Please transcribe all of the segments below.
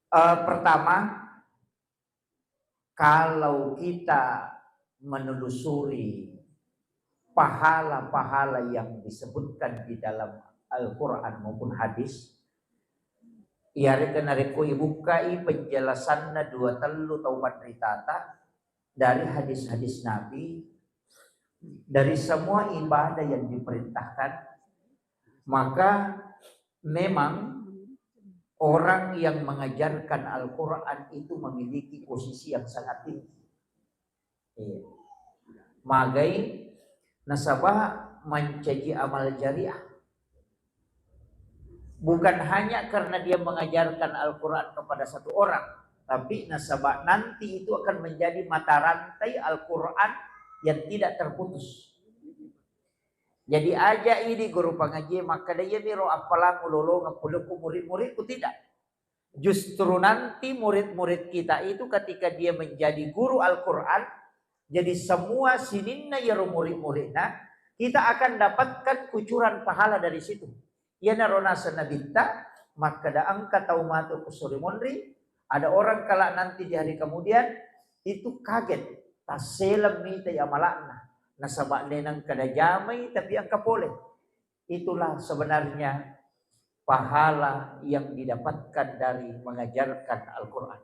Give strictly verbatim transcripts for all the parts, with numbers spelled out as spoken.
Eh, pertama, kalau kita menelusuri pahala-pahala yang disebutkan di dalam Al-Quran maupun hadis, iyaré'ga narékko ibukkai penjelasanna dua tellu tau panritata dari hadis-hadis Nabi, dari semua ibadah yang diperintahkan, maka memang orang yang mengajarkan Al-Quran itu memiliki posisi yang sangat tinggi. Iya. Magai nasaba mancaji amal jariah. Bukan hanya karena dia mengajarkan Al-Quran kepada satu orang, tapi nasaba nanti itu akan menjadi mata rantai Al-Quran yang tidak terputus. Jadi aja idi guru pangaji makkeda, "Iyamiro appalang ulolongeng pole ku murid-muridku," tidak. Justru nanti murid-murid kita itu ketika dia menjadi guru Al-Quran, jadi semua sininna iyaro murid-muridna, kita akan dapatkan kucuran pahala dari situ. Iyanaro naseng Nabitta, makkeda engka tau matu ku suri monri, ada orang kelak nanti di hari kemudian itu kaget, tasseleng mitai amala'na, nasaba de nengka najamai tapi engka pole. Itulah sebenarnya pahala yang didapatkan dari mengajarkan Al-Quran.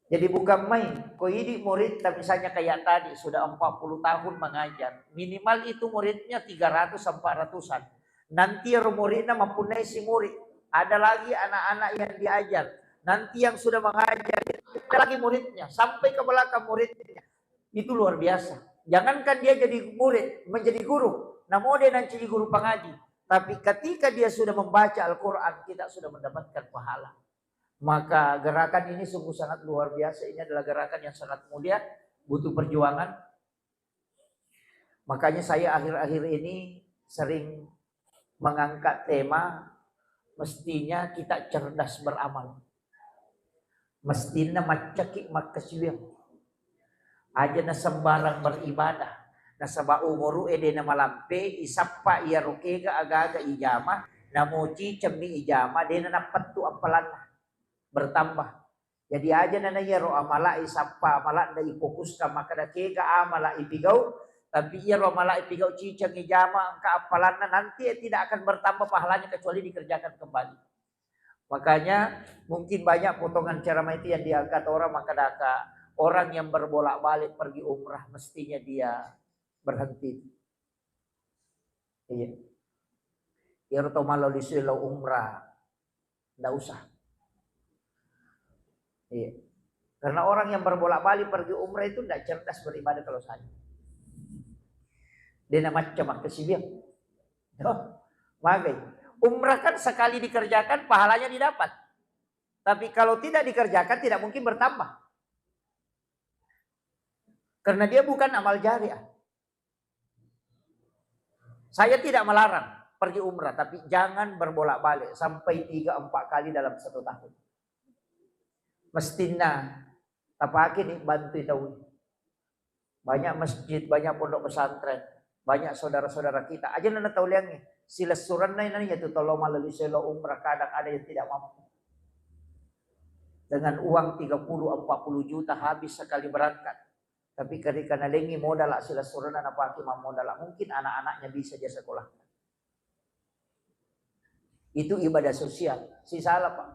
Jadi bukan main, ko idi muridta misalnya kayak tadi sudah empat puluh tahun mengajar, minimal itu muridnya tiga ratus empat ratusan. Nanti ro muridna mempunyai si murid, ada lagi anak-anak yang diajar. Nanti yang sudah mengajar, ada lagi muridnya, sampai ke belakang muridnya. Itu luar biasa. Jangankan dia jadi murid, menjadi guru, namo de nancaji guru pangaji. Tapi ketika dia sudah membaca Al-Quran, kita sudah mendapatkan pahala. Maka gerakan ini sungguh sangat luar biasa. Ini adalah gerakan yang sangat mulia, butuh perjuangan. Makanya saya akhir-akhir ini sering mengangkat tema, mestinya kita cerdas beramal. Mestinna maccaki makkasiwiang. Aja na sembarang beribadah. Nasaba umuru e de na malampe, isappa iyaro kega aga-aga ijama, namo cicemmi ijama, de na nappettu appalanna. Bertambah. Jadi aja na iyaro amala isappa, amala nda ifokuska makkeda kega amala ipigau, tapi iyaro amala ipigau ciceng ijama engka appalanna, nanti tidak akan bertambah pahalanya kecuali dikerjakan kembali. Makanya mungkin banyak potongan ceramah itu yang diangkat orang, maka daka orang yang berbolak-balik pergi umrah mestinya dia berhenti. Iya. Iyaro to mallo lisu lo umrah, ndak usah. Iya. Karena orang yang berbolak-balik pergi umrah itu ndak cerdas beribadah kalau saya. Dia namanya macam apa sih dia? Tuh, magai. Umrah kan sekali dikerjakan pahalanya didapat. Tapi kalau tidak dikerjakan tidak mungkin bertambah. Karena dia bukan amal jariah. Saya tidak melarang pergi umrah, tapi jangan berbolak-balik sampai tiga empat kali dalam satu tahun. Mestinna tapake ni bantu tau. Banyak masjid, banyak pondok pesantren, banyak saudara-saudara kita. Aja na tau liangngi, silessurenna ini ya tu tolong malah liselo umrah, kadang ada yang tidak mampu. Dengan uang tiga puluh empat puluh juta habis sekali berangkat. Tapi ketika nalengi modal silessurenna napake mammodal, mungkin anak-anaknya bisa dia sekolahkan. Itu ibadah sosial. Sisala, Pak.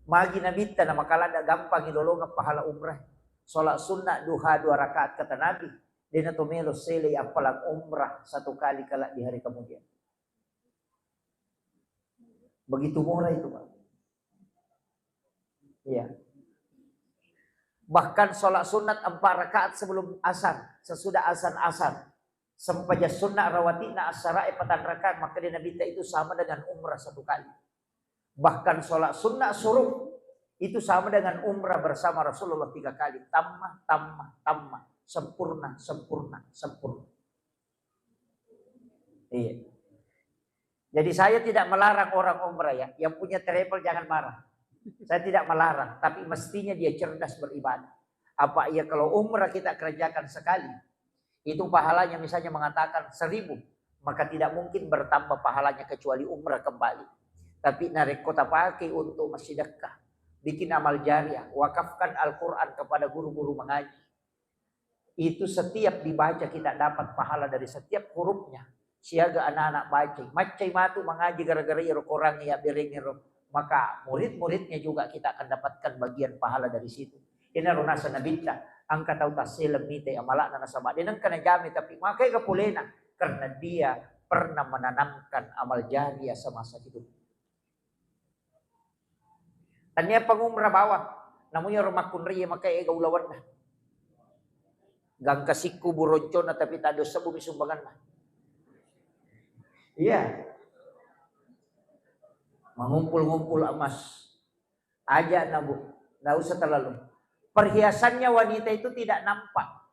Magi Nabitta na makala ndak gampang ilolongeng pahala umrah. Sholat sunnah duha dua rakaat kata Nabi. Dena to melo sele appalang umrah satu kali kala di hari kemudian. Begitu murah itu, Pak. Iya. Bahkan sholat sunat empat rakaat sebelum asar, sesudah azan asar. Sempajang sunat rawati'na asarae patang rakaat, maka di Nabitta itu sama dengan umrah satu kali. Bahkan sholat sunat suruh itu sama dengan umrah bersama Rasulullah tiga kali. Tamma, tamma, tamma. Sempurna, sempurna, sempurna. Iya. Jadi saya tidak melarang orang umrah ya. Yang punya travel jangan marah. Saya tidak melarang, tapi mestinya dia cerdas beribadah. Apa iya kalau umrah kita kerjakan sekali, itu pahalanya misalnya mengatakan seribu, maka tidak mungkin bertambah pahalanya kecuali umrah kembali. Tapi narekko tapake untuk massidekka, bikin amal jariah, wakafkan Al-Quran kepada guru-guru mengaji. Itu setiap dibaca kita dapat pahala dari setiap hurufnya. Siaga anak-anak baca, maccai matu mengaji gara-gara iro Quran ya bereng iro. Maka murid-muridnya juga kita akan dapatkan bagian pahala dari situ. Ini rona senabitta, angka tau tasseleng mita amalakna nasaba de nengka najami tapi makai ga polena karena dia pernah menanamkan amal jariah semasa hidup. Tania pangumra bawang, namu iyaro makkunrai maka ega ulawanna. Gangka sikku buroncona tapi tado sebbu mi sumbanganna. Iya. Mengumpul-ngumpul emas. Aja nabu, nggak usah terlalu. Perhiasannya wanita itu tidak nampak.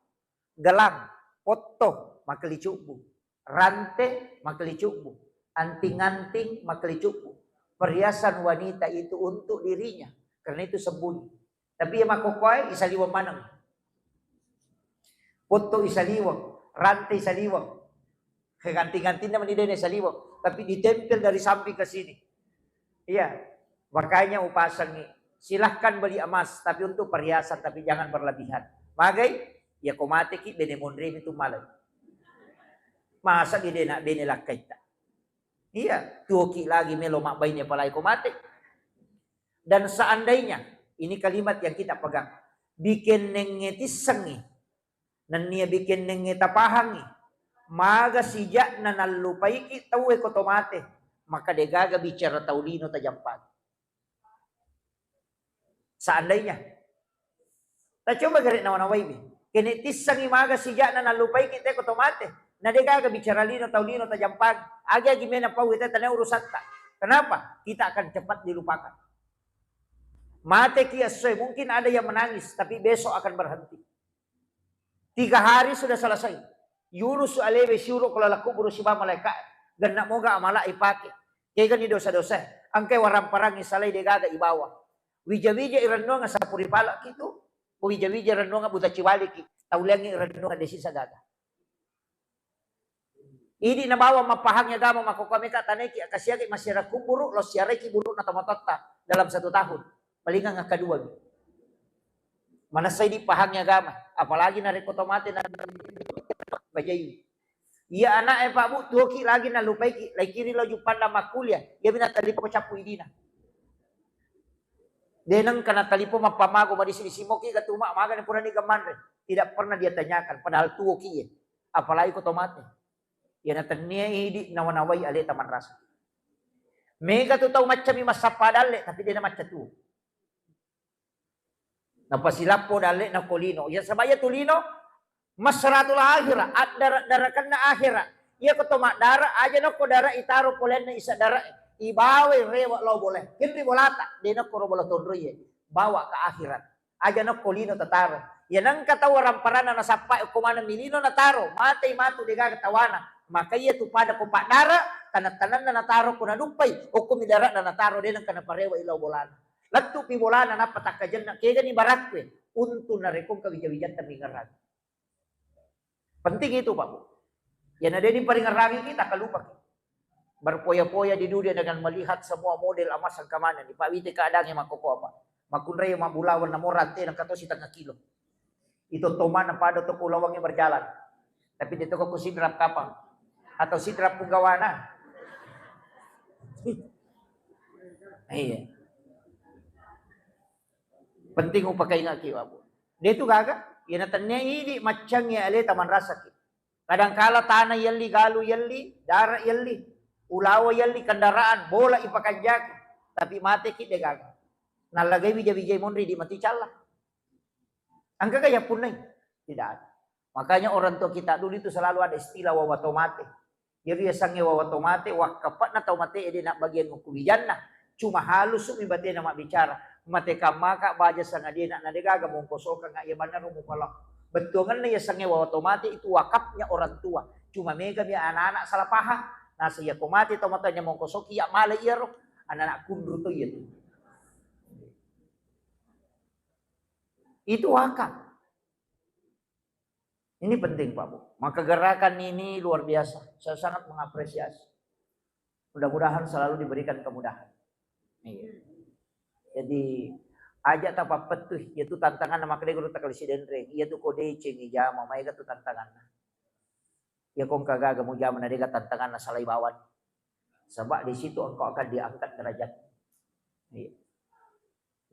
Gelang, potto, makkelicubbu. Rante, makkelicubbu. Anting-anting, makkelicubbu. Perhiasan wanita itu untuk dirinya. Karena itu sembunyi. Tapi iya makkokkoe isaliweng maneng. Potto isaliweng, rante isaliweng. Ganti-gantinna mani dena isaliweng, tapi ditempel dari samping ke sini. Iya, makanya upasangi, silahkan beli emas, tapi untuk perhiasan, tapi jangan berlebihan. Magai, ya ko mate ki bene monre itu malai. Masa di dena bene lakkaita. Iya, tuoki lagi melo mabbaine apalagi ko mate. Dan seandainya, ini kalimat yang kita pegang, bikennengnge tissengngi, nennia bikennengnge tapahangngi, maga sijakna nallupaiki tauwe ko to mate, maka degaga bicara tau lino tajampang. Seandainya, tacoba gare nawa-nawaiwi, kene tissengngi maga sijakna nallupaiki te ko to mate, na degaga bicara lino tau lino tajampang, agi-agi mena pau ita tania urusatta. Kenapa? Kita akan cepat dilupakan. Mateki essoe, mungkin ada yang menangis, tapi besok akan berhenti. Tiga hari sudah selesai. Yurusu alewe siuro ko laleng kuburu siba malaika. Genna moga amala ipake. Kegani dosa-dosa. Angkai waramparangi salai degaga ibawa. Wija-wija irennuang sapuri pala kitu. Wija-wija irennuang buta ciwaliki. Tauliangi irennuang desi sagaga. Idi nabawa mappahangi agama makkokkoe meka tanaiki, akkasiaki massiara kuburu, lo siaraiki burukna tomatoatta dalam satu tahun. Palingang akkadua mi. Manessai dipahangi agama, apalagi narekko tomate na bajai. Iya anak e Pak Bu, tuoki lagi nalupaiki, laikiri lo juppanna makkuliah, iya mi natalipo cappu idina. Deneng kana talipo mappamago madisi-disi moki gatuma magani purani gamanre. Tidak pernah dia tanyakan, padahal tuoki ye. Apalagi ko tomate. Iyana tennia idi nawa-nawai aleta manrasa. Mega tu tau maccami massappa dalle, tapi dena macca tuo. Napasilappo dalle na ko lino. Ya saba iya tu lino masratul akhirah, addara-darakanna akhirah. Iya ko to maddara aja nokko dara itaro polenna isa dara ibawai rewa lao boleh. Kenri bolata, dena ko ro bola tonro iye. Bawa ke akhirat. Aja nokko lino tataro. Iya nengka tau waramparanna nasappa okko maneng mi lino nataro, matei matu degaga tawana. Maka iya tu pada ko paddara, taneng-tanenna nataro ko naduppai, okko mi darana nataro de nengka naparewa ilau bolana. Lettu pi bolana nappa takkajenna kegani barakkue untu narekko engka wija-wijatta mingerang. Penting itu, Pak Bu. Iyana de diparingerrangi kita, kalupaki. Berfoya-foya di dunia dengan melihat semua model emas engka manenni. Pak, wite keadaannya makkoko apa? Makkunrai mabbulawang namo rante nengka to sitengah kilo. Itu tomana pada toko ulawangnya berjalan. Tapi di toko ku sidrap kapang atau sidrap punggawana. Iya. Penting upakaingaki, Pak Bu. De tu gaga, iyana tennia idi maccangngi aleta manrasaki. Kadangkala tana yelli, galu yelli, dara yelli, ulawa yelli, kendaraan, bola ipakanjaki, tapi mateki de gaga. Nallagai wija-wijai monri di mati calla. Engkaga yappunnai? Tidak ada. Makanya orang tua kita dulu itu selalu ada istilah wawa to mate. Jadi yasengnge wawa to mate, wakkape'na tau mate ede na bagian ku wijanna. Cuma halusu mi batena mabbicara. Mate kammaka baja sangadie na degaga mongkosokang iya banna ro mupala. Bettuangenna yasengnge wawa to mate itu wakafnya orang tua. Cuma mega mi anak-anak salah paham. Nasa iya ko mate to matanya mongkosoki iya male iyaro. Anak-anak kunru to iya tu. Itu wakaf. Ini penting, Pak Bu. Maka gerakan ini luar biasa. Saya sangat mengapresiasi. Mudah-mudahan selalu diberikan kemudahan. Iya. Jadi, Aja tapappettu, iyatu tantanganna makkeda guru takali sidenreng, iyatu ko deceng ijama, maega tu tantanganna. Iya ko engka gaga mujama na dega tantanganna salai bawang. Sebab di situ engkau akan diangkat derajat. Iya.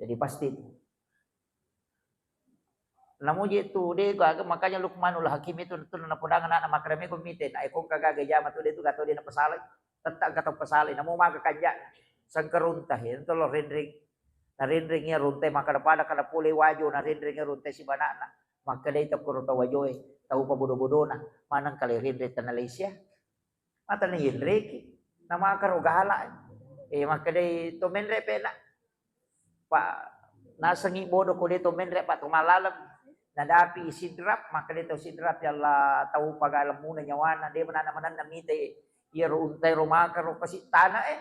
Jadi pasti itu. Namuji tu de gaga, makanya Luqmanul Hakim itu tu napodangan anak makkeda meko mite, na eko engka gaga jama tu de tu gato de napasalai. Tetta gato pasalai. Namu maga kanja sengkerunta, itu lo renreng. Na renreng iya runte makkeda pada kada pole wajo, na renreng iya runte sibanana. Makkeda itu kuro tau wajoe, tau pabodo-bodona, maneng kale renreng tanah Malaysia. Mata na yenreki, na makaro gala. Eh, makkedai to menre pena. Pak, nasengi bodo ko de to menre, Pak, to malaleng. Nadapi Sidrap, makkedai to Sidrap, ya Allah, tau pagalemmuna nyawana, de manana mananna mite. Iya ro untai ro makaro kasi tana eh.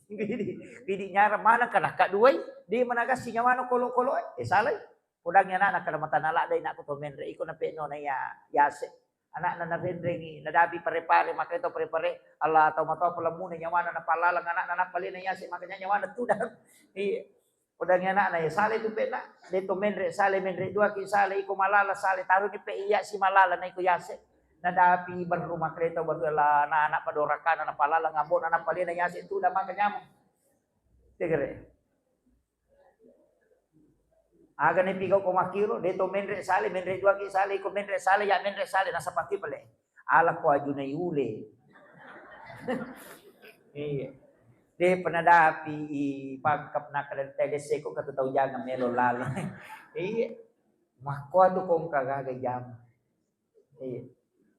Pidi, pidi nyara mana kana kaduai, de managasi nyawana kolo-kolo eh. Eh, salai. Podangngi ana'na kada matana ladde, inakku to menre, iko nape'no na iya yase. Ana'na narenrengi, nadapi pare-pare, makkai to pare-pare, Allah tau matoa palemmu'na nyawana napallalang ana'na, nappa lena yase, makanya nyawana tudang. Iya. Podangngi ana'na, ya sale tu pe'na, de to menre sale, menre dua ki sale, iko malala sale, taruni pe iya si malala na iko yase. Nadapi berru, makkai to berru, Allah na anak padorakana napallalang ambo'na, nappa lena yase tudang, maka nyameng. Tegere. Aga ne pigau ko makkiro, de to menre sale, menre dua ki sale, iko menre sale, ya menre sale, nasapaki pale. Ala ko ajunai ule. Iya. De pernah dapi i pangkep nakal tede seko katu tau jangan melo lalo. Iya. Makko atu kongka gaga jam. Iya.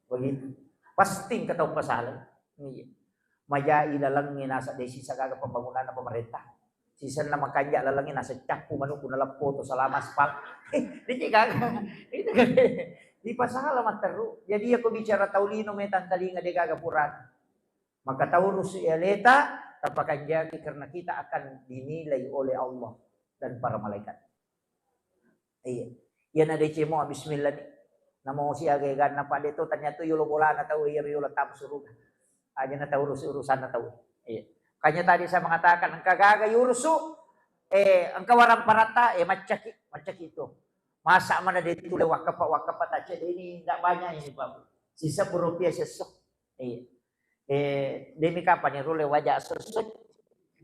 Begitu. Pasti engka tau pasala. Iya. Majai lalengnge nasa de sisa gaga pembangunan pemerintah. Sisenna makanja lalengnge nasa cappu manukku naleppo to salama aspal. Eh, dece gaga. Itu kan. Di pasala matteru. Jadi aku bicara tau lino metang talinga de gaga purana. Maka tau rusu aleta tapakanjaki karena kita akan dinilai oleh Allah dan para malaikat. Iya. Iya na decemo bismillah ni. Namo siaga ganna pada itu ternyata yolo bolana tau iya yolo tam suruga. Aja na tau urus urusan na tau. Iya. Makanya tadi saya mengatakan engka gaga yurusu eh engka warang paratta eh maccaki, maccaki itu. Masa mana de itu lewat kepa, wakapa tace ini ndak banyak ini Pak. Sisa rupiah sesok. Iya. Eh, demi kapan ya rulle waja sesok.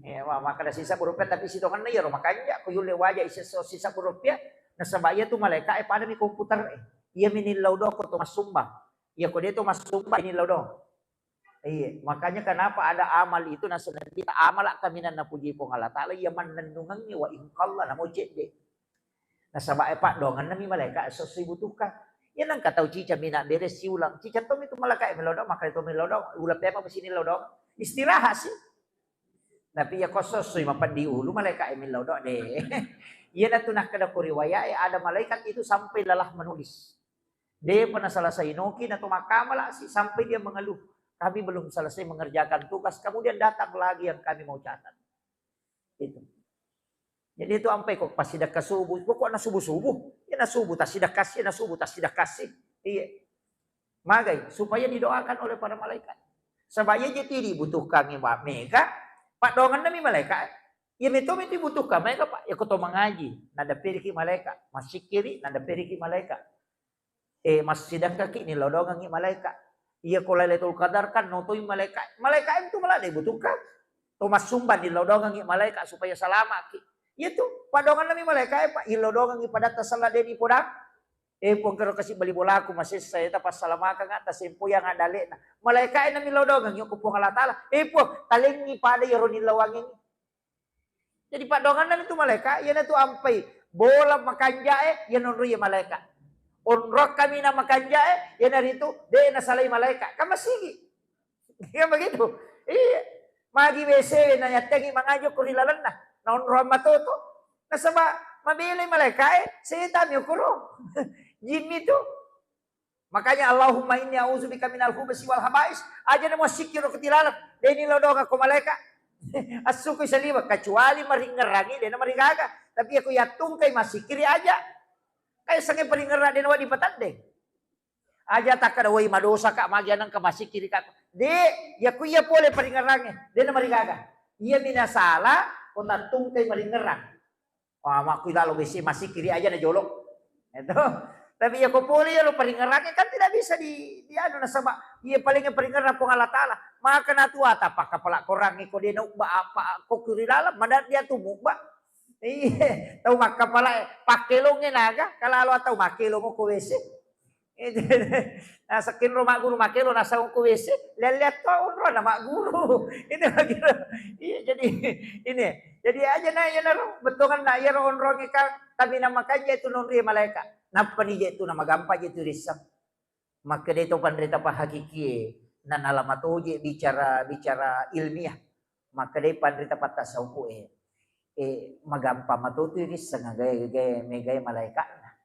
Eh, wa-, maka ada sisa rupiah tapi sitonganna iya ro makanja ko yulle waja isesso sisa rupiah. Nasaba iya tu malaika eh pada mi komputer eh. Iya mi nillau do ko to massumbang. Iya ko de to massumbang nillau do. Iya, makanya kenapa ada amal itu nasa Nabi ta amala kaminang napuji Puang Allah Taala iya mannennungengngi wa ingkalla namo cedde. Nasaba e paddoangenna mi malaika esso sibutuhkan. Iya nengka tau cica mina bere siulang. Cica to mi tu malaika e melodong, maka to melodong, ula pepa masini lodong. Istirahat sih. Tapi iya ko sossoi mapeddi ulu malaika e melodong de. Iya natu nakkeda ko riwayat e ada malaikat itu sampai lelah menulis. Depa naselesai noki nato makkamala si sampai dia mengeluh. Kami belum selesai mengerjakan tugas, kemudian datang lagi yang kami mau catat. Itu. Jadi itu ampai kok pas sidakka subuh, pokoknya subuh-subuh. Ya na subuh tas sidakka si, na subuh tas sidakka si. Iya. Magai supaya didoakan oleh para malaikat. Sebab iya jadi dibutuhkan Mbak Mega, paddoangenna mi malaikat. Iya meto mi dibutuhkan mereka Pak. Ya koto mengaji, nada periki malaikat, masikiri, nada periki malaikat. Eh, massidakkaki nilodongengngi malaika. Iya ko Lailatul Qadar kan notoi malaika. Malaika itu malah dibutuhkan. To massumbang nilodongengngi malaika supaya salamaki. Iya tu, padongenna mi malaika e, Pak, ilodongengngi padatta sella deni podang. Eh, Puang kero kasi bali bolaku masessa eta passalamaka ngata sempo yang ada lena. Malaika e nami lodongengngi ko Puang Allah Taala. Eh, Puang, talengngi pada iyaro nilawangengngi. Jadi paddoangenna tu malaika, iyana tu ampai bola makanjae, iya nonro iya malaika. Onrong kami na makanjae, iyana ritu de nasalai malaika. Kan masigi. Iya begitu. Iya. Magi W C na yattengi mangajo ko ri lalenna. Na onrong matoto. Nasaba mabelai malaika e, setan mi okoro. Jin mi tu. Makanya Allahumma inni a'udzubika minal khubutsi wal khaba'is. Aja namo sikkiro ketilalang. Deni lodonga ko malaika. Assuku saliwa kecuali maringerangi dena marigaga. Tapi aku yattungkai masikiri aja. Kayak sange paringerang dena wadi patande. Aja takkada woi madosa kak magi anang ke masikiri kak. De, yaku iya pole paringerangi dena marigaga. Iya minasala ko tattungkai maringerang. Mama ku ilalo besi masikiri aja na jolo. Itu. Tapi ya ko pole ya lo paringerake kan tidak bisa di, di anu nasaba iya paling paringerang Puang Allah Taala. Maka natua tapakka pala korangi ko de na ubba apa ko kiri dalam madat dia tu mubba. Iya, tau makkapala pakkelonge naga, kalalo tau makkelong ko W C. Itu. Nah, saking ro magguru makkelo nasau ko W C, lihat-lihat to onro na magguru. Itu lagi. Iya, jadi ini. Jadi aja na iya naro betongan na iya ro onrongi kan kami na makanja itu nonri malaika. Nappa ni je tu na magampa je tu risseng. Makkeda to panrita pahakikie, na nalama toje bicara, bicara ilmiah. Makkeda panrita pattasauku e, e, magampa matotu risseng gae, gae, megae malaikatna.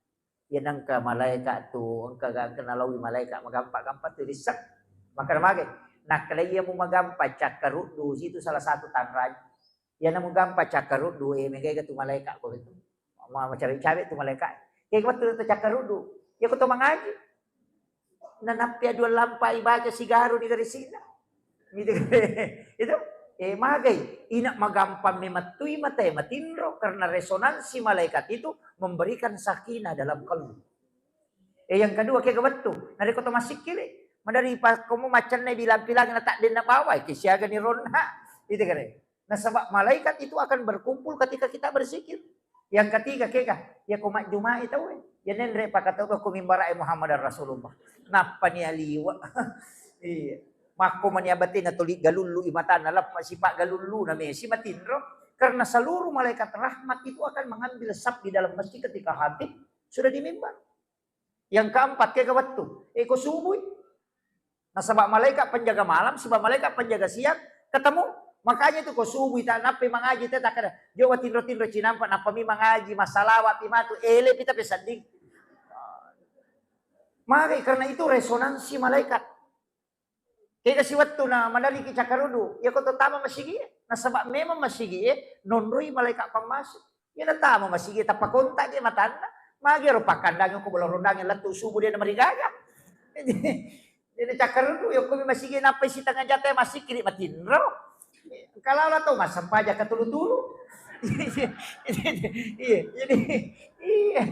Ya nengka malaikat tu, engka, engka nalawi malaikat magampa-gampa tu risseng. Makkeda mage, nakkeda iya mu magampa cakkaruddu situ salah satu tanranya. Iyana mugampa cakkaruddu, eh, megai tu malaika ko itu. Ma-, macawe-cawe tu malaika. Iya ko tu cakkaruddu. Iya ko to mangaji. Nanappi dua lampa ibaca sigaru di garisina. Gitu. Itu, eh, magai. Ina magampang memettui mata matinro karena resonansi malaikat itu memberikan sakinah dalam kalbu. Eh, yang kedua, kega wettu. Narekko to massikkiri, madari pa komo macenne bilang-bilang na tak denna bawai, ke siaga ni ronna. Itu kare. Nasaba malaikat itu akan berkumpul ketika kita berzikir. Yang ketiga, kega, ya ko majjumai tau, eh. Ya nenre pakatau ko mimbara, eh, Muhammad Rasulullah. Nappa ni aliwa. Iya. Makko mani abatena tuli galullu imatana lappa sipak galullu na mesi matinro. Karena seluruh malaikat rahmat itu akan mengambil saf di dalam masjid ketika khatib sudah di mimbar. Yang keempat, kega wettu. Eh, ko subui. Nasaba malaikat penjaga malam, siba malaikat penjaga siang, ketemu. Makanya itu ko subui tak nappi mangaji te takkeda, jo tinro-tinro cinampa nappa mi mangaji, masalawat pi matu, ele pita pesedding. Maka karena itu resonansi malaikat. Kega si wettu na madariki cakkaruddu, iya ko to tama masigi, nasaba memang masigi, nonroi malaikat pammasuk. Iya na tama masigi tappa kontak je matanna, magi ro pakkandangi ko bola rondangi lettu subuh dia na marigaga. Jadi cakkaruddu, iya ko masigi nappa isi tengah jate masikiri matinro. Kalau lah tau massempajang katulu-tulu. Iya, jadi, iya.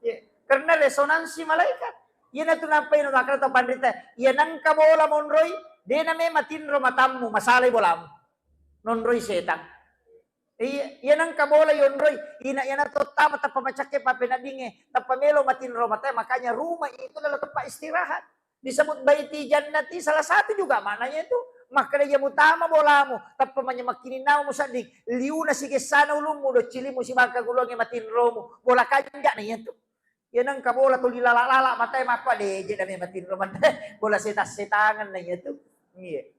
Iya. Karena resonansi malaikat. Iyanatu nappai namakkeda tau panrita, iya nengka bola monroi, de name matinro matammu, masalai bolamu. Nonroi setang. Iya, iya nengka bola yonroi, ina iyana tottama tappa macakke pappeneddingnge, tappa melo matinro matae, makanya rumah itu adalah tempat istirahat. Disebut baiti jannati, salah satu juga maknanya itu. Makkeda iya mutama bolamu, tappa manyamekkininnamu musedding, liuna sigessana ulummu, doccilimmu sibangka guluangnge matinromu, bola kanja na iyatu. Iya nengka bola tuli lala-lala matae makko, de je dame matinro matae. Bola setang-setangeng na iyatu. Iya.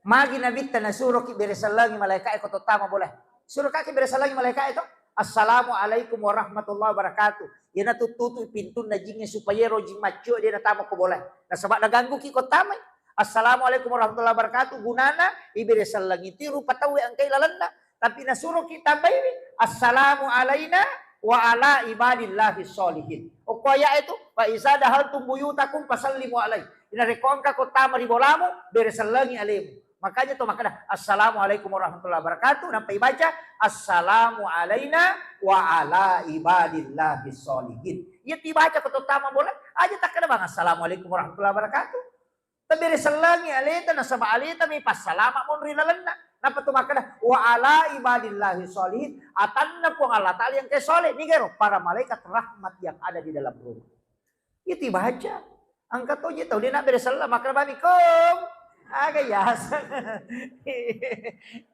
Magi nabitta nasuroki beresellangi malaikae ko tottama bola. Surokaki beresellangi malaikae to. Assalamualaikum warahmatullahi wabarakatuh. Iyana tuttutu pintunna jingnge supaya ero jing maccio de natama ko bola. Nasaba nagangguki ko tamai. Assalamualaikum warahmatullahi wabarakatuh. Gunana iberesellangi ti rupa tauwe engkai lalenna. Tapi nasuroki tambaiwi, "Assalamu alaina wa ala ibadillahi sholihin." Okko ayat itu, "Fa iza dahaltum buyutakum fasallimu alai." Ina rekko engka ko tama ri bolamu, beresellangi alemu. Makanya to makkeda, "Assalamualaikum warahmatullahi wabarakatuh." Nampa ibaca, "Assalamu alaina wa ala ibadillahi sholihin." Iya tibaca ko to tama bola, aja takkeda bang, "Assalamualaikum warahmatullahi wabarakatuh." Taberesellangi aleta nasaba aleta mi passalama monri lalenna. Nappa tu makkeda, "Wa ala ibadillahi sholihin," atanna Puang Allah Ta'ala yang ke soleh. Nigero para malaikat rahmat yang ada di dalam rumah. Itu baca. Angkat toje tau dia nak beresella makkeda bami kom. Aga yaseng.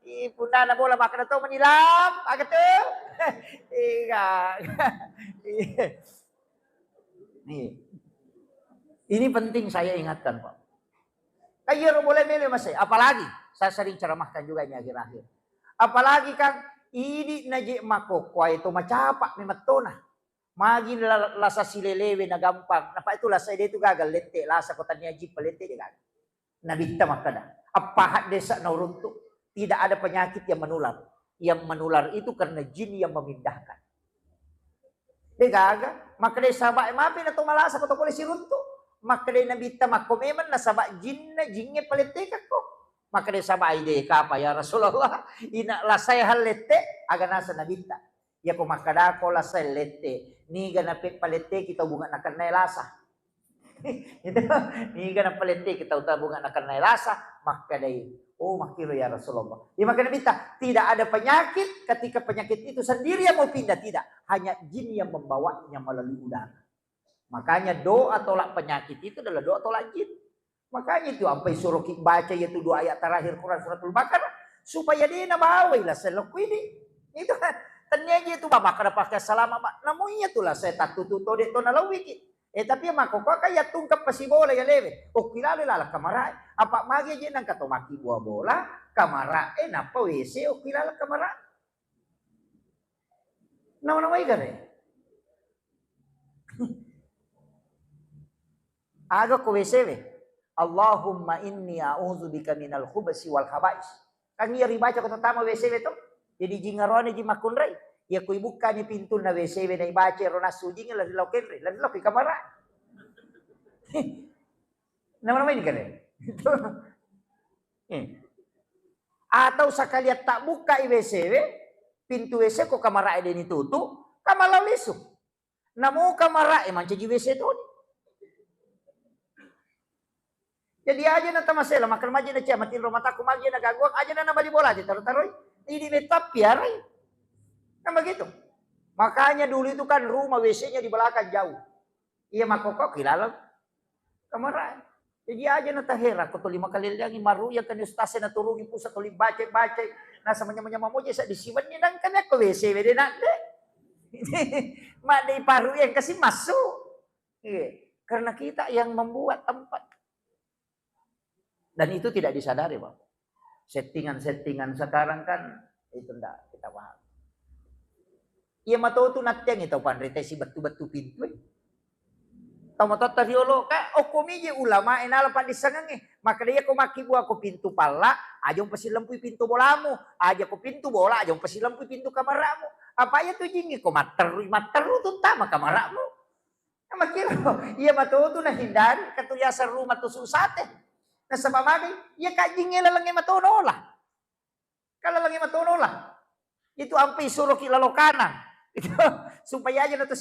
Ih, punna na bola makkeda tau menilam, aga tu? Iya. Nih. Ini penting saya ingatkan, Pak. Kan iyaro bola melo masai, apalagi saya sering ceramahkan juga ini akhir-akhir. Apalagi kan idi naje makokkoe to macapa memettona. Magi la-, lasa silelewe na gampang. Napa itu lasa de itu gagal lette, lasa ko tania jippa lette de gagal. Nabitta makkeda, "Appaha desa nauruntu, tidak ada penyakit yang menular. Yang menular itu karena jin yang memindahkan." De gaga, makkeda sahabat, "Mapi na to malasa ko to pole siruntu." Makkeda Nabitta, "Makko memang nasaba jinna, jingnge palettekakko." Makkeda sahabat, "Ai de kapa ya Rasulullah, ina lasae hallette?" Aga naseng Nabitta, "Iyako makkadako lasae lette, niga napeppaletteki tau bunga nakennae lasa." Itu, niga napaletteki tau, tau bunga nakennae lasa, makkedai, "Oh, makkiro ya Rasulullah." Iya makkeda Nabitta, "Tidak ada penyakit ketika penyakit itu sendiri yang mau pindah, tidak. Hanya jin yang membawanya melalui udara." Makanya doa tolak penyakit itu adalah doa tolak jin. Makanya itu ampai suruh ki baca yaitu dua ayat terakhir Quran Suratul Baqarah supaya de nabawai lasae lokko idi. Itu kan. Tennia ji itu, Pak, makkeda pakai salama, Pak. Namu iya tu lasae tattutu to de to nalawiki. Eh, tapi makkokko kan ya tungkap pasi bola ya lewe. Okki lalo laleng kamarae. Apa magi je nangka to maki bua bola, kamarae nappa W C okki laleng kamarae. Nama-namai gare. Aga ko W C we. "Allahumma inni a'udzubika minal khubusi wal khaba'is." Kan iya ribaca ko tama W C we to. Jadi jingarone ji makkunrai. Iya ko ibukkani pintunna W C we na ibaca ro nasu jing la lo kenre, la lo ki kamara. Nama-namai gare. Eh. Atau sakalian tak buka W C we, pintu W C ko kamarae deni tutu, kamalao lisu. Namo kamarae mancaji W C toni. Jadi aja na tamasela, makan maji na cia, matinro mataku maji na gaguak, aja na nabali bola aja taro-taroi. Ini metap piarai. Kan begitu. Makanya dulu itu kan rumah W C-nya di belakang jauh. Iya makkokko ki laleng kamarae. Jadi aja na tahera ko tuli makalelleangi maru yang kan ustaz na turungi pusat tuli baca-baca. Nasa manyama-nyama moje sa disiwenni nang kan ko W C we de nak de. Mak de paru yang kasih masuk. Iya. Karena kita yang membuat tempat. Dan itu tidak disadari, Bapak. Settingan-settingan sekarang kan itu ndak kita paham. Iya matotu nattiangi tau panrita sibettu-bettu pintu e. Tau matotta riolo ka okko miji ulama e nala paddissengengnge. Makkeda iya ko makkibua ko pintu palla, aja umpasilempui pintu bolamu. Aja ko pintu bola, aja umpasilempui pintu kamaramu. Apa iya tu jingi ko matterru, matterru tu tama kamaramu. Makkiro, iya matotu nahindari, katu riaseng rumah tu susate. Nasaba magi, iya kajingnge lalengnge matono lah. Kan lalengnge matono lah. Itu ampe isuroki lalo kanang. Itu supaya aja na tu